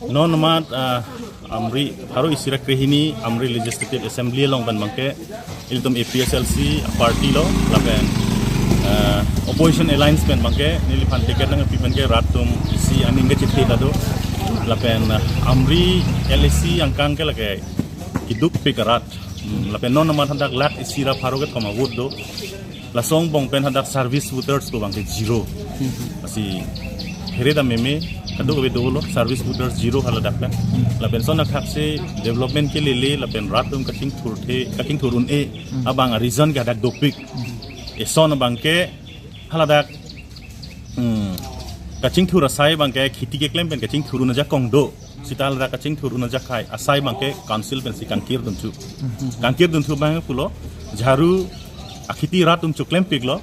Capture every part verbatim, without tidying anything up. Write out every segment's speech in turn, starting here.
Non amat, ah, Amri, pharo isi ra krehini Amri Legislative Assembly along pen abangke ilitum A P H L C party lo, lapen, ah, opposition alliance pen abangke neliphan ticket nangpi pen ke rat atum isi aning kachethe ta do, lapen, ah, Amri L A C angkang ke lake kedukpik arat. Hmm, lapen non amat hadak lakh isi ra pharo kethom a-vote do. Laso angbong pen hadak service voters pu abangke zero. Lasi here ta meme, kadokave dolo, service voters zero haladak pen. Lapen lason athak si development ke lele, lapen rat atum kachingthur the, kachingthur un-e abang a-reason ke hadak dopik. Lason abangke haladak, hmm, kachingthur asai abangke kheti keklem pen kachingthur un ajakong do. Seta haladak kachingthur un ajakhai asai abangke council pensi kangkir dun thu. Kangkir dun thu abang pulo, jharu akheti rat atum choklempiklo,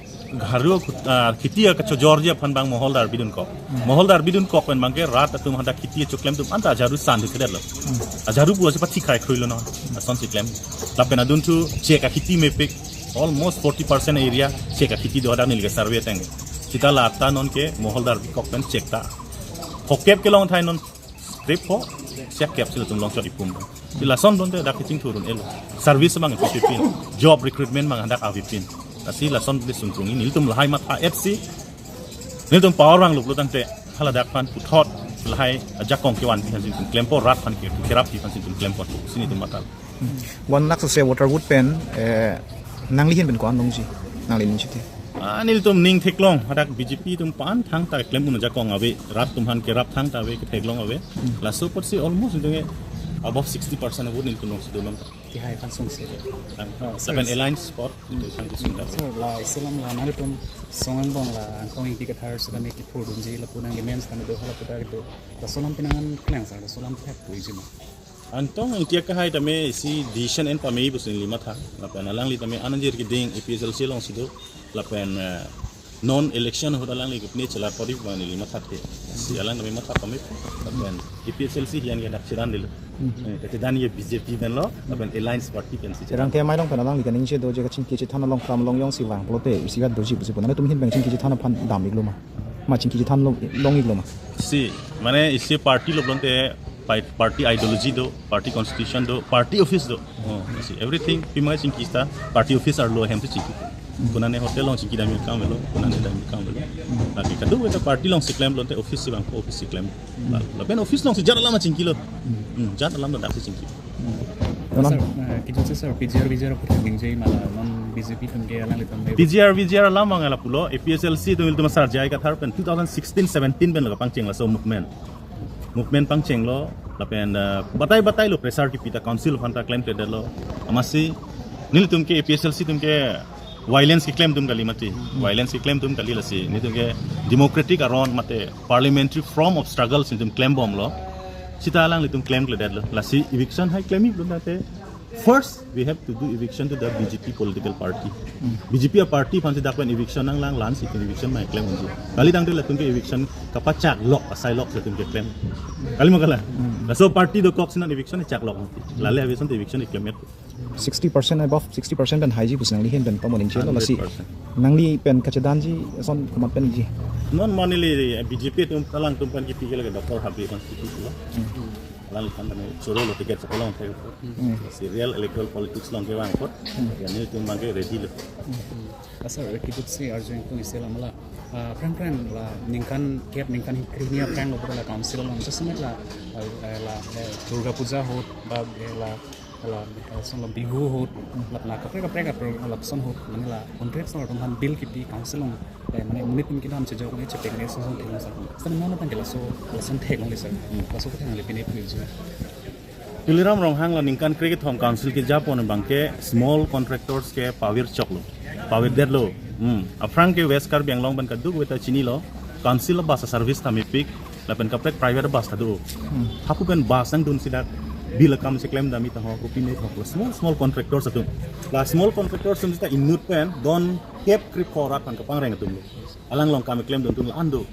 jharu akhut-, ah, kheti akachojorji aphan abang moholdar bidunkok. Moholdar bidunkok pen abangke rat atum hadak kheti choklem atum anta jharu san thu kedetlo. A jharu pusi pathi khai khruilo non. Lasonsi klem. Lapen adun thu chek akheti mepik, almost forty percent area chek akheti do hadak neli ke survey ateng. Seta la ata non ke moholdar bikok pen chek ta phokep kelong thai non. Trip pho, siak kep si latum longchot ipum. Si lason donte dak kachingthur un-elo. Service abang pipin, job recruitment abang hadak avepin. Lasi lason beli sungkrung ini nelitum lahai matha-et si, nelitum power abang luplo tangte haladak aphan puthot lahai ajakong kevanpi aphan si nelitum klempo, rat aphan ke kerappi aphan si nelitum klempo, si nelitum matha. One lakh se voter vote pen, eh, nangli ahin pen ko-an longji, nangli ning chiti. Ah, nelitum ning theklong, hadak B J P atum aphan thangta klem un ajakong ave, rat atum aphan kerap thangta ave, ketheklong ave. Laso apotsi almost nelitum ke above sixty percent vote nelitum longsi dolang. Tihai aphan sungse. Thang, ah, seven alliance spot, nelitum thang kusung ta. Sir, la isi alam la nangtum song angbong la Angtong Ingti Kathar sitame kiphurdunji lapu nangli men sitame do hala puta do. Laso alam penang an klang sir, laso alam thek puji ma. Angtong Ingti Kathar tame isi decision en pame pusi neli matha. Lapen alangli tame ananjir keding A P H L C alongsi do. Lapen, eh, non election ahut alangli kepine chelar pori pu neli mathathe. Si alang tame matha pame. Lapen A P H L C hian ke dak chedan dilo. Eh, kechedan ye B J P pen lo, lapen alliance party pensi chedan. Cherang ke mai long pen alangli kaningje do je kachingki chethan along kam along jongsi vang pulote isi vat doji pusi pu nangtum ahin pen chingki chethan aphan dam-iklo ma? Ma chingki chethan long, long-iklo ma? Si, mane isi party lo pulote pai-, party ideology do, party constitution do, party office do. Oh, si, everything pima chingki ta party office arlo ahem si chingki. Konane hotel along chingki dam kam avelo, konane dam kam avelo. Lake kadokave ta party alongsi klem pulote office si vang, office si klem. Lapen office alongsi jat alam chingkilo. Hmm, jat alam dak si chingki. Sir, eh, kijut si sir, P G R, V G R aphuthak ningje ma la non B J P atum ke alanglitum le. P G R, V G R alam abang lapulo, A P H L C atum ilitum sar J I Kathar pen two thousand sixteen seventeen pen lo kapangcheng laso movement. Movement pangchenglo, lapen, eh, batai batai lo pressure kipi ta council aphanta klemkledetlo. Amatsi nelitum ke A P H L C atum ke violence keklem atum kali mati. Violence keklem atum kali, lasi nelitum ke democratic aron mate parliamentary form of struggle si nelitum klembomlo. Seta alanglitum klemkledetlo. Lasi eviction hai klem-iklo tangte first we have to do eviction to the B J P political party. B J P a-party aphansi dak pen eviction nanglang, la-ansi eviction mai klem unji. Kali tangte latum ke eviction kapachak lok, asai lok si latum keklem. Kali ma kalang? Laso party dokok si non eviction chak lok mati. Lale aviation to eviction keklem-et. Sixty percent, above sixty percent pen haiji pusi nangli ahin pen pamo ningje lo, lasi. Hundred percent. Nangli pen kachedanji ason komat pen ji? Non ma neli B J P atum alangtum pen kipi ke lake Doctor Habe aphan kipi pulo. Alangli aphan tame choro lo ticket sa kolong thek. Si real electoral politics along kevang apot. Ya nelitum abangke ready lo. Ah, sir, kijut si arju ingtung isi alam la. Ah, aphrang aphrang la ningkan kep ningkan krehini aphrang lo pu ta la council along jasemet la, eh, la, eh, Durga Puja ahut ba, eh, la, la, eh, lason lo Bihu ahut, la, la kaprek kaprek aphrang lapuson ahut, mane la hundred song atum aphan bill kipi council along, eh, mane monit atum kedam chejok ne chepek ne song song theklong sir. Sir, non aphan ke laso, lason theklongle sir. Laso kethang le pine pui sir. Tuliram Ronghang la ningkan krekethom council kejapon abangke small contractors ke pavirchoklo. Pavirdetlo. Hmm. Aphrang ke West Karbi Anglong pen kadokave ta chinilo. Council a-bus a-service ta mepik. Lapen kaprek private bus ta do. Hapu pen bus nangdunsi dak bill akam si klemdamji ta ho, kopi ne ho, small, small contractors atum. La small contractors atum seta inut pen don kep krepho rat aphan kapangreng atumlo. Alang along kam klemdun atum la-an do.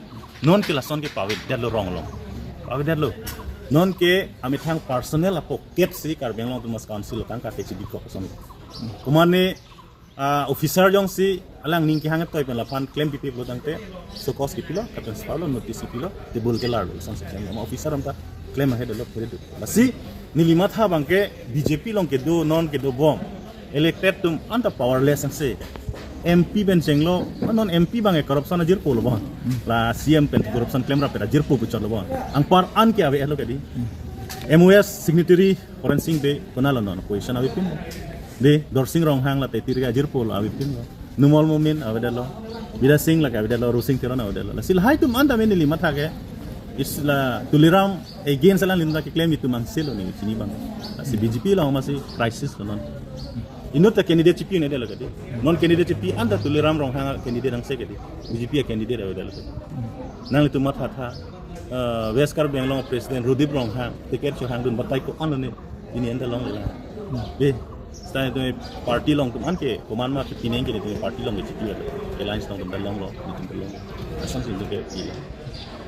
Non ke lason ke pavirdetlo rong along. Pavirdetlo. Non ke amethang personal a-pocket si Karbi Anglong Autonomous Council tangka te chibikok ason. Komatne Ah, officer jongsi alang ning kehang toi pen laphan klem pipi pulo tangte, show cause kipilo, kapen sparlo, notice kipilo, table kelarlo, sang se klem, ama officer anta klem ahedet lo, puri duk. Lasi neli matha abangke B J P along kedo, non kedobom, elected atum anta powerless angse. M P pen chenglo, non M P abangke corruption ajirpo lo bon. La C M pen corruption klemrap pen ajirpo puchot lo bon. Anpar an ke ave lo kedi. M O S signatory Horen Sing Bey, konatlo non position avepin. De, Dorsing Ronghang la Tetir ke ajirpo lo avepin lo. Numal Momin avedetlo. Bidya Sing lake avedetlo, Rosing Teron avedetlo. Lasi lahai atum anta neli matha ke, isi la Tuliram against alanglitum ta keklem atum angse lo neli chini abang. Lasi B J P along masi crisis lo non. Inut ta candidate chipi un-edetlo kedi. Non candidate chipi anta Tuliram Ronghang candidate angse kedi. B J P candidate avedetlo kedi. Nanglitum mathatha, eh, West Karbi Anglong President Rudip Ronghang ticket chohangdun batai ko-an lo ne, pini anta longlelang. Be, seta itum party along atum an ke komat ma ke pineng ke itum party along ke chipi, alliance along atum ta longlo, itum ta longlo. Asonsi itum ke pi.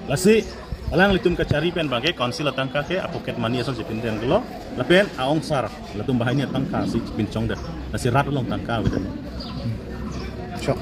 Lasi alanglitum kachari pen abangke council atangka ke a pocket money asonsi pindenglo. Lapen a-ongsar latum banghini atangka si pinchongdet. Lasi rat along tangka avedetlo. Chok.